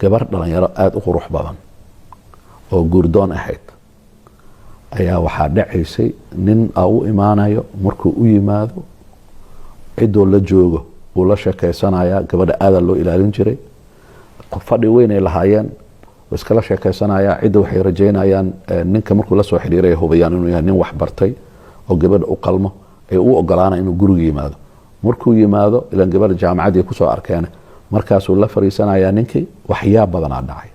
Gabar dhalinyaro aada u qurux badan oo guurdoon ahayd ayaa waxaa dhacaysay nin a u imaanayo. Markuu u yimaado, cidoo la joogo wuu la sheekeysanaya. Gabadha aadaa loo ilaalin jiray, fadhi weyn ay lahaayeen, wuu iskala sheekeysanaya. Cidda waxay rajeynayaan ninka markuu lasoo xiriiray hubayaan inuu yahay nin wax bartay oo gabadha u qalmo, ay u ogolaanay inuu guriga yimaado. Markuu yimaado, ilan gabadha jaamacaddii kusoo arkeen, markaasuu la fariisanayaa ninkii. Waxyaab badanaa dhacay.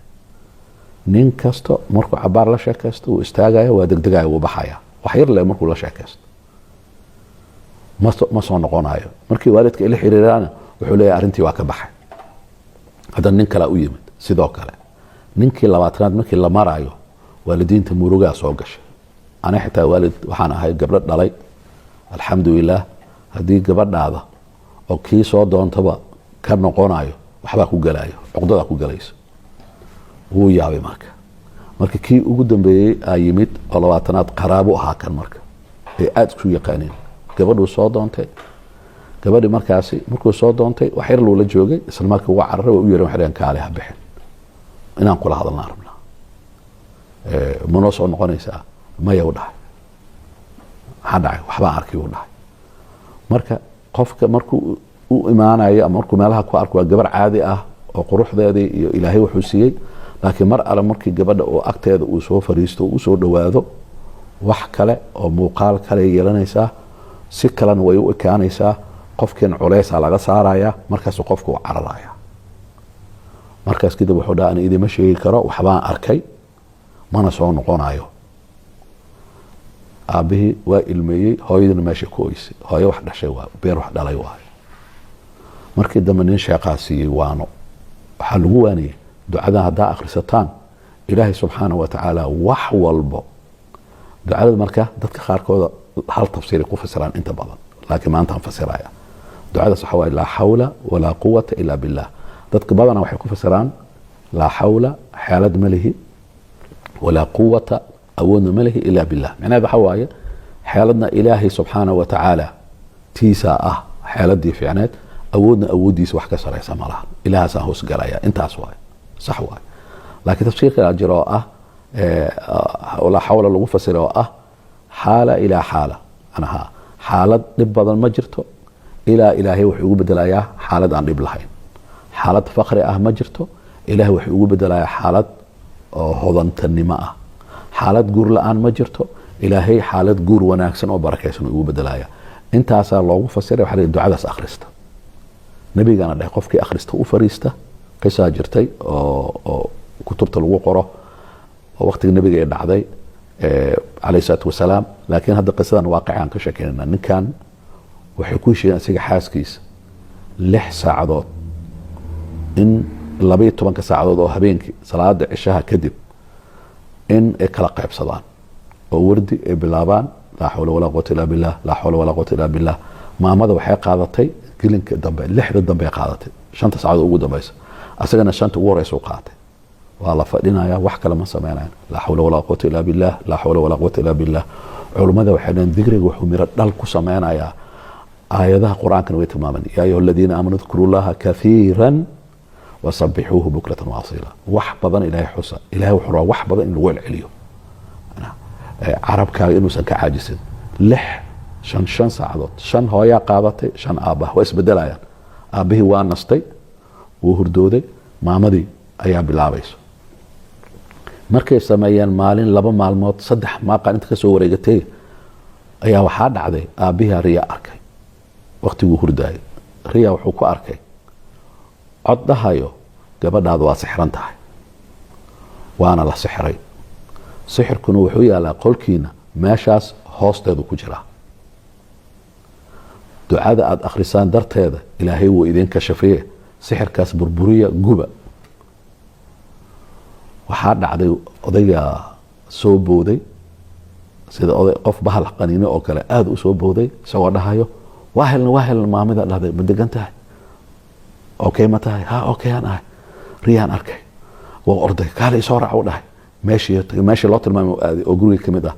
Nin kasto markuu cabaar la sheekaysto, wuu istaagaya, waa degdegaya, wuu baxaya. Wax yar le markuu la sheekaysto, ma soo noqonayo. Markii waalidka ila xiriiraana, wuxuu leeyahay arrintii waa ka baxay. Haddana nin kalea u yimid, sidoo kale. Ninkii 20aad markii la maraayo, waalidiinta murugaa soo gashay. Ani xitaa waalid waxaan ahay gabdho dhalay, alxamdulilah. Haddii gabadhaada oo kii soo doontaba ka noqonayo, waxbaa ku galayo, cuqdadaa ku galayso. Wuu yaabay. Marka kii ugu dambeeyey aa yimid oo 20aad, qaraabo ahaa kan marka ay aada isku yaqaaneen. Gabadhuu soo doontay. Gabadhii markaasi markuu soo doontay, wax yar loola joogay, isla markii waa cararay. Waa u yeeren, waxay dhaheen, "Kaale, ha bixin, inaan kula hadalnaan rabnaa. Ma noo soo noqonaysaa?" "Maya," u dhahay. "Maxaa dhacay?" "Waxbaan arkay," u dhahay. Marka qofka markuu u imaanayo ama markuu meelaha ku arko, waa gabar caadi ah oo quruxdeedii iyo Ilaahay wuxuu siiyey, laakiin mar alle markii gabadha oo agteeda uu soo fariisto, uu usoo dhowaado, wax kale oo muuqaal kale yeelanaysaa, si kalena way u ekaanaysaa. Qofkiin culeysaa laga saaraya, markaasuu qofka u cararaya. Markaas kadib wuxuu dhaha, "Ani idima sheegi karo, waxbaan arkay, mana soo noqonayo." Aabbihii waa ilmeeyey, hooyadina meeshay ku oysay. Hooyo wax dhashay waa beer wax dhalay waayo. Markii dambe nin sheeqaa siiyey waano. Waxaa lagu waaniyey ducadan haddaa akhrisataan, Ilaahay subxaana wa tacaala wax walbo. Ducada marka dadka qaarkooda hal tafsiiray ku fasiraan inta badan, laakiin maantaan fasiraya. Ducadaas waxa waaye laa xawla walaa quwata ila billah. Dadka badana waxay ku fasiraan laa xawla, xeelad ma lihi, walaa quwata, awoodna ma lihi, ila billah. Micnaheed waxa waaye xeeladna Ilaahay subxaana wa tacaala tiisaa ah xeeladii fiicneed, awoodna awooddiisa wax ka saraysa ma laha, Ilahaasaan hoos galaya. Intaas waaye, sax waaye. Laakiin tafsiir kalaa jira oo ah laa xawla lagu fasira oo ah xaala ilaa xaala, manaha xaalad dhib badan ma jirto ilaa Ilaahay wuxuu ugu bedelayaa xaalad aan dhib lahayn. Xaalad fakri ah ma jirto, Ilaahay wuxuu ugu bedelayaa xaalad oo hodantanimo ah. Xaalad guur la-aan ma jirto, Ilaahay xaalad guur wanaagsan oo barakaysan ugu bedelaya. Intaasaa loogu fasiray. Waxaa la yidhi ducadaas akhrista. Nabigana dhahay qofkii akhrista u fariista. Qisaa jirtay oo kutubta lagu qoro oo waqtiga nabiga ay dhacday calayhi salaatu wasalaam, laakiin hadda qisadan waaqicaan ka sheekeynayna. Ninkan waxay ku heshiiyeen isaga xaaskiisa 6 saacadood in 12-ka saacadood oo habeenkii salaada cishaha kadib in ay kala qaybsadaan oo wardi ay bilaabaan, laa xawla walaa quwata illa billah, laa xawla walaa quwata illa billah. Maamada waxay qaadatay gelinka dambe, 6da dambe ay qaadatay, 5-ta saacadood ugu dambeysa. Asagana 5-ta ugu horeysa u qaatay. Waa la fadhinaya, wax kale ma sameynayan. Laa xawla walaa quwata illa billah, laa xawla walaa quwata illa billah. Culummada waxay dhaheen dikriga wuxuu miro dhal ku sameynayaa. Aayadaha Qur-aankana way tilmaaman, yaa ayuha aladiina aamanuu dkuru llaha kathiira wasabixuuhu bukratan waasiila. Wax badan Ilaahay xusa. Ilahay wuxuu rabaa wax badan in lagu celceliyo, carabkaaga inuusan ka caajisin. 6, 5, 5 saacadood, 5 hooyaa qaadatay, 5 aabbaha. Waa isbedelayaan. Aabbihii waa nastay, wuu hurdooday, maamadii ayaa bilaabayso. Markay sameeyeen maalin, 2 maalmood, 3, maaqaan inta kasoo wareegatay, ayaa waxaa dhacday aabbihii riya arkay. Waqtiguu hurdaayay riya wuxuu ku arkay cod dhahayo, "Gabadhaadu waa sixran tahay, waana la sixiray. Sixirkuna wuxuu yaalaa qolkiina, meeshaas hoosteedu ku jiraa. Ducada aada akhrisaan darteeda Ilaahay wuu idin kashafiye, sixirkaas burburiya, guba." Waxaa dhacday odayga soo booday sida oday qof bahal qaniino oo kale aada u soo booday, isagoo dhahayo, "Waa helna, waa helna." Maamida dhahday, "Ma degan tahay? Okay ma tahay?" "Ha, okay aan ahay, riyaan arkay." Waa orday, "Kaale, isoo raac," u dhahay. Meeshii meeshii loo tilmaamay u aaday oo guriga kamid ah.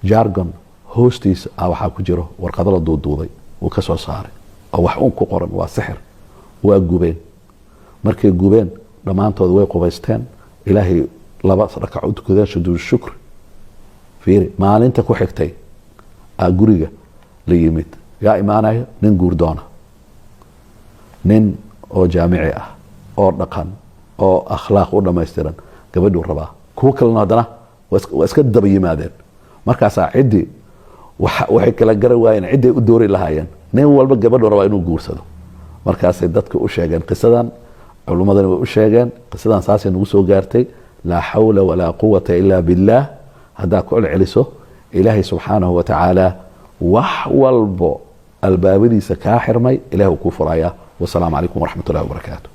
Jargon hoostiisa ah waxaa ku jiro warqado la duuduuday. Wuu ka soo saaray oo wax uun ku qoran. Waa sixir. Waa gubeen. Markay gubeen, Dhammaantood way qubaysteen, Ilaahay laba rakac u tukadeen, sujuud shukr. Fiiri, maalinta ku xigtay aa guriga la yimid. Yaa imaanayo? Nin guurdoona, nin oo jaamici ah oo dhaqan oo akhlaaq u dhammaystiran, gabadhuu rabaa. Kuwo kalena haddana waa iska daba yimaadeen. Markaasaa ciddii waxay kala garan waayeen cidday u doori lahaayeen. Nin walba gabadhuu rabaa inuu guursado. Markaasay dadka u sheegeen qisadan, culummadani way u sheegeen qisadan, saasay nagu soo gaartay. Laa xawla walaa quwata ilaa billaah haddaa ku celceliso, Ilaahay subxaanahu wa tacaala wax walbo albaabadiisa kaa xirmay Ilahi uu kuu furayaa. Wasalaamu calaykum waraxmat ullahi wabarakaatu.